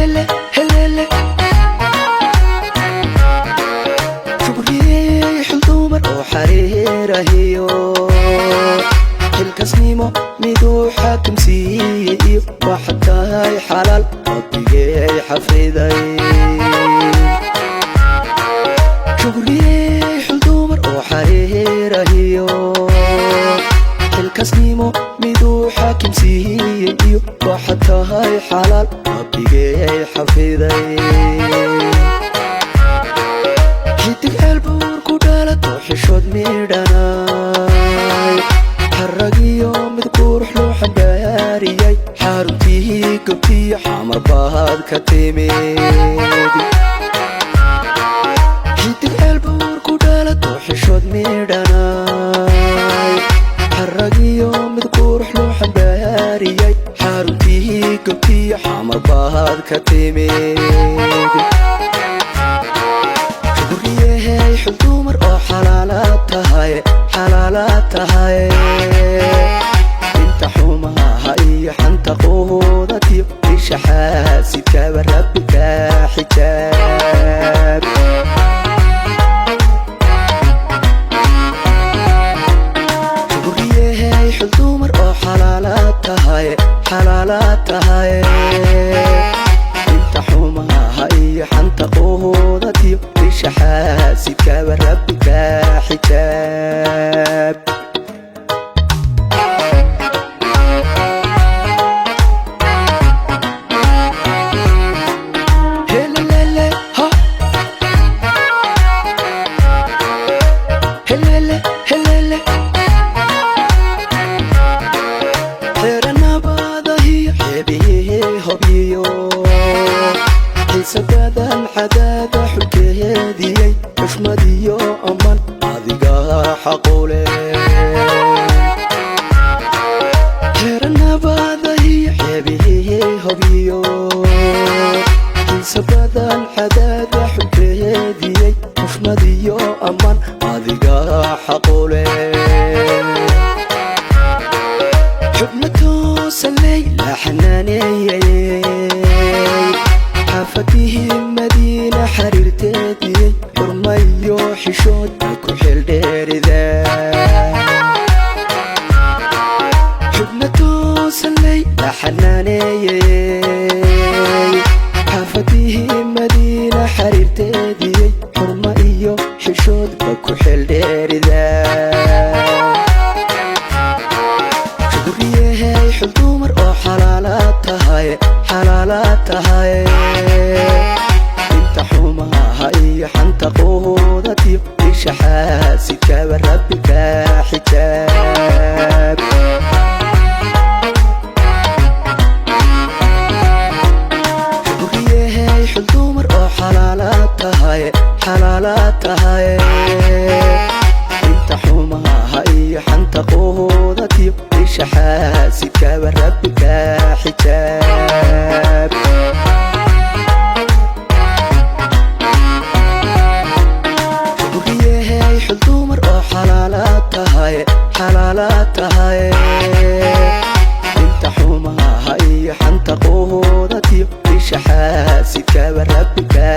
Helele helele Shukriyey xul dumar oo xariirahiyo Xilkasnimo miduu xaakim siiyey iyo waxaad tahay xalaal rabbigay xafiday Shukriyey xul dumar oo xariirahiyo Xilkasnimo miduu xaakim siiyey iyo waxaad tahay xalaal rabbigay xafiday Xidig ceelbuur ku dhalato xishood midhanay Xaragiyo mid qurux loo xambaariyay Xaruntii gobtiyo xamar baad ka timid Xidig ceelbuur ku dhalato xishood midhanay Xaragiyo mid qurux loo xambaariyay Xaruntii gobtiyo xamar baad ka timid Shukriyey xul dumar oo xalaalaad tahay xalaalaad tahay Inta xumaha iyo xanta quudatiyo isha xaasidkaba rabbi ka xijaab Shukriyey xul dumar oo xalaalaad tahay xalaalaad tahay Inta xumaha iyo xanta quudatiyo isha xaasidkaba rabbi ka xijaab Helelele ha Helele helele Xeeranabadahiyo xeebihii hobyiyo Xiisabadan cadaada xulkeediyey Xushmadiyo ammaan adiga xaqule Xeeranabadahiyo xeebihii hobyiyo Xiisabadan cadaada xulkeediyey Xushmadiyo ammaan adiga xaqule Xubno toosan ley la xanaaneeyey Xaafadihii Madiina xariirteediyey Xurmayo xishood ku xildheerida Xubno toosan ley la xanaaneeyey Xaafadihii Madiina xariirteediyey Xurmo iyo xishoodba ku xildheerida Shukriyey xul dumar oo xalaalaad tahay xalaalaad tahay Inta xumaha iyo xanta quudatiyo isha xaasidkaba rabbi ka xijaab Shukriyey xul dumar oo xalaalaad tahay xalaalaad tahay Inta xumaha iyo xanta quudatiyo isha xaasidkaba rabbi ka xijaab Shukriyey xul dumar oo xalaalaad tahay xalaalaad tahay Inta xumaha iyo xanta quudatiyo isha xaasidkaba rabbi ka